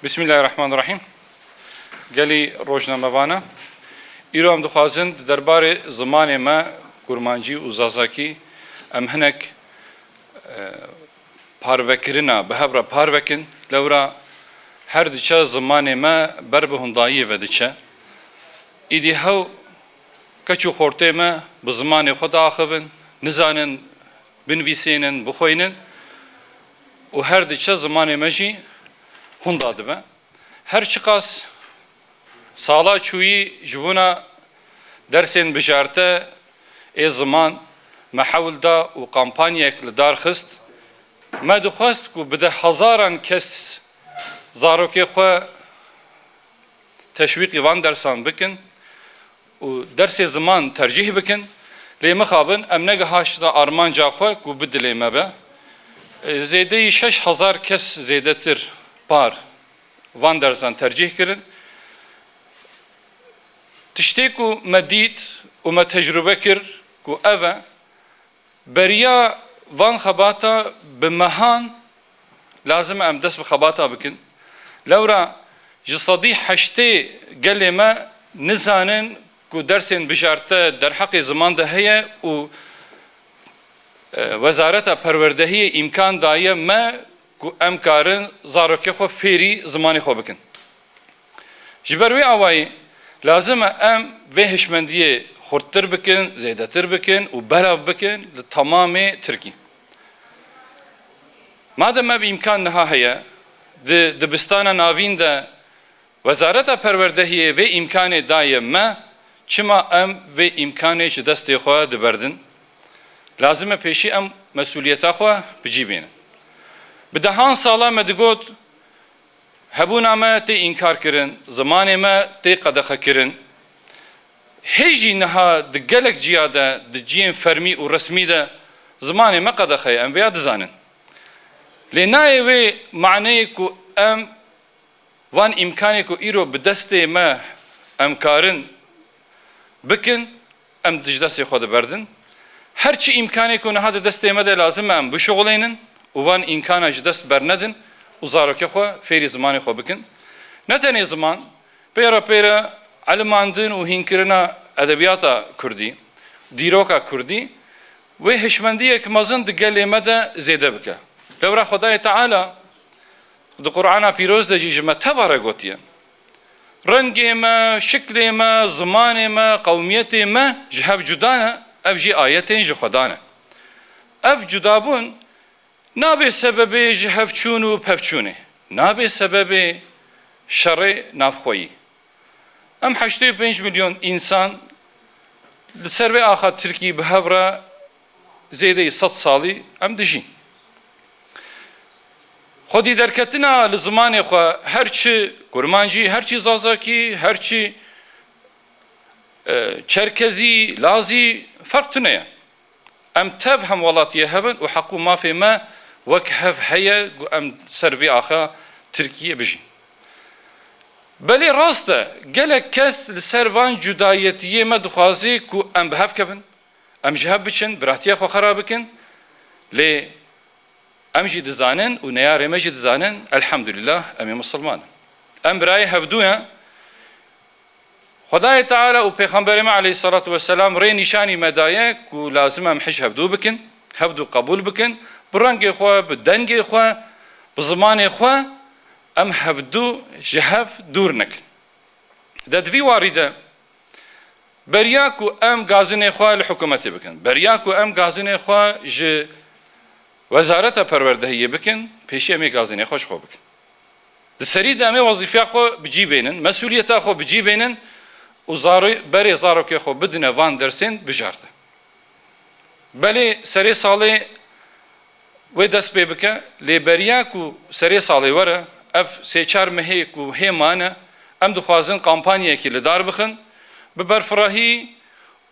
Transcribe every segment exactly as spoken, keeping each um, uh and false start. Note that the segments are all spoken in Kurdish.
Bismillahirrahmanirrahîm. Gelî rojnamevana, îro em dixwazin di derbarê zimanê me, kurmancî û zazakî, em hinek, e, parvekirina bi hev re parvekin. Lewra her diçe zimanê me ber bi hundayiyê ve diçe. Îdî hew keç û xortê me bi zimanê xwe diaxivin, nizanin binivîsênin, bixweynin û her diçe zimanê me jî hunda dibe. Her çiqas sala çûyî ji bona dersên bijarte ê ziman me hewl da û kampanyayek li dar xist, me dixwest ku bi deh hezaran kes zarokê xwe teşwîqî van dersan bikin û dersê ziman tercîh bikin, lê mixabin em negihaştine armanca xwe ku bi dilê me be. E, zêdeyî şeş hezar kes zêdetir par van dersan tercîh kirin. Tiştê ku me dît û me tecrube kir ku ev e, beriya van xebata bi mehan lazim e em dest bi xebata bikin. Lewra ji sedî heştê gelê me nizanin ku dersên bijarte derheqê ziman de heye û, e, Wezareta Perwerdehiyê îmkan daye me ku em karin zarokê xwe fêrî zimanê xwe bikin. Ji ber wê awayî lazim e em vê hişmendiyê xurttir bikin, zêdetir bikin û belav bikin li temamê Tirkî. Madem ev îmkan niha heye, di dibistana navîn de Wezareta Perwerdehiyê vê îmkanê daye me, çima em vê îmkanê ji destê xwe diberdin? Lazim e pêşî em mesûliyeta xwe bi cî bînin. Bi dehan sala me digot, hebûna me tê înkar kirin, zimanê me tê qedexe kirin. Hê jî niha di gelek ciya de, di ciyên fermî û resmî de zimanê me qedexe ye, em vêya dizanin. Lê nayê wê maneyê ku em van îmkanê ku îro bi destê me em karin bikin, em ji destê xwe diberdin. Her çi îmkanê ku niha di destê me de lazim e, em bişuxuleynin û van îmkana ji dest bernedin û zarokê xwe fêrî zimanê xwe bikin. Ne tenê ziman, pê re pê re elimandin û hînkirina edebiyata kurdî, dîroka kurdî, wê hişmendiyek mezin di gelê me de zêde bike. Lewra Xwedayê Teala di Qur'ana Pîroz de jî ji me teva re gotiye. Rengê me, şiklê me, zimanê me, qewmiyetê me ji hev cuda ne, ev jî ayetên ji Xwedan e. Ev cudabûn nabe sebebê ji hev çûn û pevçûnê, nabe sebebê şerê navxweyî. Em heştê û pênc milyon însan li ser vê axa Tirkî bi hev re zêdeyî sed salî em dijîn. Xwedî derketina li zimanê xwe, her çi kurmancî, her çi zazakî, her çi, e, çerkezî, lazî, ferq tune ye. Em tev hemwelatiyê hev in û heq û mafê me wek hev heye ku em ser vê axa Tirkiyê bijîn. Belê rast e, gelek kes li ser van cudayetiyê me dixwaze ku em bi hev kevin, em ji hev biçin, biratiya xwe xera bikin, lê em jî dizanin û neyarê me jî dizanin, elhamdülillah, em ê misilman in. Em birayê hevdû ne. Xwedayê Teala û Pêxemberê me aleyhisselatu vesselam rê nîşanî me daye ku lazim em hej hevdû bikin, hevdû qebûl bikin, bi rengê xwe, bi dengê xwe, bi zimanê xwe em hevdû ji hev dûr nekin. De di vî warî de beriya ku em gazinê xwe li hikûmetê bikin, beriya ku em gazinê xwe ji Wezareta Perwerdehiyê bikin, pêşî em ê gazinê xwe ji xwe bikin. Di serî de em ê wezîfeya xwe bi cî bênin, mesûliyeta xwe bi cî bênin û zarê-, berê zarokê xwe bidine van dersên bijarte. Belê serê salê wê dest pê bike, lê beriya ku serê salê were, ev sê çar mehê ku hê mane, em dixwazin kampanyayekî li dar bixin, bi berfirehî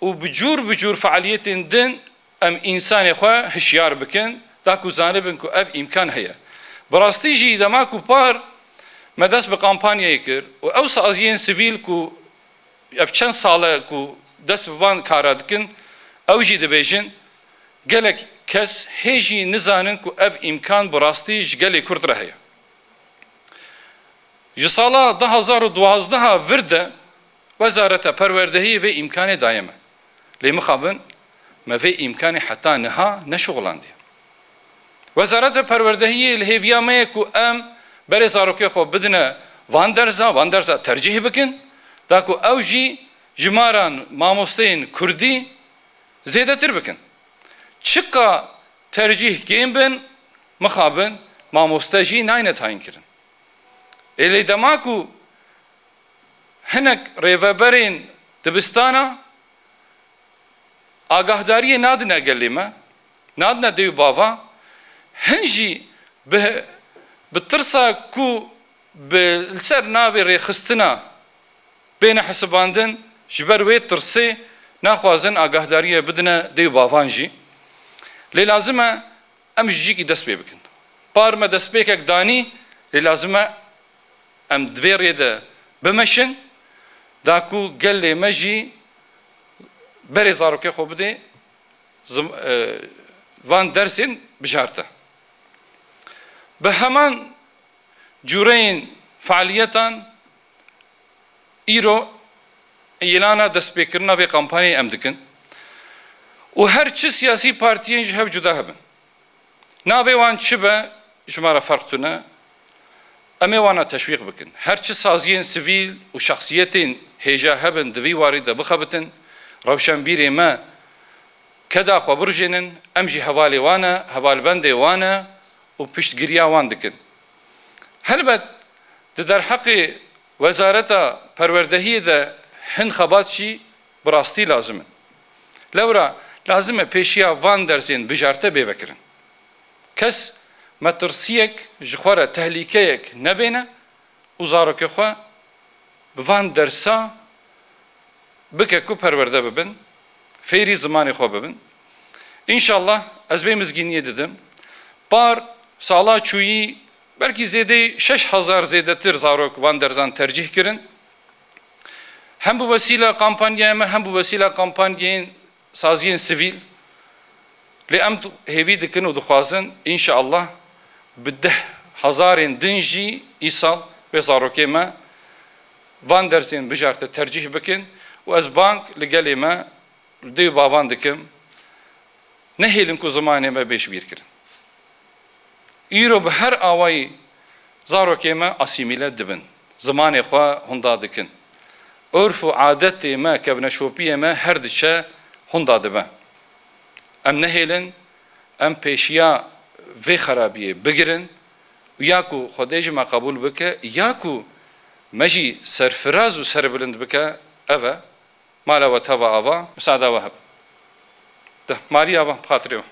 û bi cûr bi cûr fealiyetên din em însanê xwe hişyar bikin, da ku zanibin ku ev îmkan heye. Bi rastî jî dema ku par me dest bi kampanyayê kir û ew saziyên sivîl ku ev çend sal e ku dest bi van kara dikin, ew jî dibêjin, gelek kes hê jî nizanin ku ev îmkan bi rastî ji gelê Kurd re heye. Ji sala du hazar û duwazdeh vir de Wezareta Perwerdehiyê vê îmkanê daye me. Lê mixabin me vê îmkanê heta niha neşuxulandiye. Wezareta Perwerdehiyê li hêviya me ye ku em berê zarokê xwe bidine van derza, van derza tercîh bikin, da ku ew jî jimaran mamosteyên kurdî zêdetir bikin. Çiqa tercîh kêm bin, mixabin mamoste jî nayne tayînkirin. Ê lê dema ku hinek rêveberên dibistana agahdariyê nadine gelê me, nadine dê û bava, hin jî bi, bi tirsa ku bi, li ser navê rêxistina bêne hesibandin, ji ber wê tirsê naxwazin agahdariyê bidine dê û bavan jî. Lê lazim e em ji cîkî dest pê bikin. Par me destpêkek danî, lê lazim e em di vê rê de bimeşin, da ku gelê me jî berê zarokê xwe bidê zim-, e, van dersên bijarte. Bi heman cûreyên fealiyetan îro îlana destpêkirina vê kampanyayê em dikin û her çi siyasî partiyên ji hev cuda hebin. Navê wan çi be, ji me re ferq tune, em ê wana teşwîq bikin. Her çi saziyên sivîl û şexsiyetên hêja hebin di vî warî de bixebitin, rewşenbîrê me keda xwe birjênin, em jî hevalê wan e, hevalbendê wan e û piştgiriya wan dikin. Helbet di derheqê Wezareta Perwerdehiyê de hin xebat jî bi rastî lazim in. Lewra lazim e pêşiya van dersên bijarte bê vekirin. Kes metirsiyek ji xwe re tehlîkeyek nebêne û zarokê xwe bi van dersa bike ku perwerde bibin, fêrî zimanê xwe bibin. Înşallah ez vê mizgîniyê didim. Par sala çûyî belkî zêdeyî şeş hezar zêdetir zarok van derzan tercîh kirin. Hem bi wesîla kampanyaya me, hem bi wesîla kampanyayên saziyên sivîl. Lê em hêvî dikin û dixwazin, înşeallah, bi deh hezarên din jî îsal vê zarokê me van dersên bijarte tercîh bikin û ez bang li gelê me, li dê û bavan dikim, nehêlin ku zimanê me bê ji bîr kirin. Îro bi her awayî zarokê me asîmîle dibin. Zimanê xwe hunda dikin. Urf û adetê me, kevneşopiyê me her diçe hunda dibe. Em nehêlin, em pêşiya vê xerabiyê bigirin û ya ku Xwedê ji me qebûl bike, ya ku me jî serfiraz û serbilind bike, ev e. Mala we teva ava, misada we hebe. De, Mariya ve, bi xatirê we.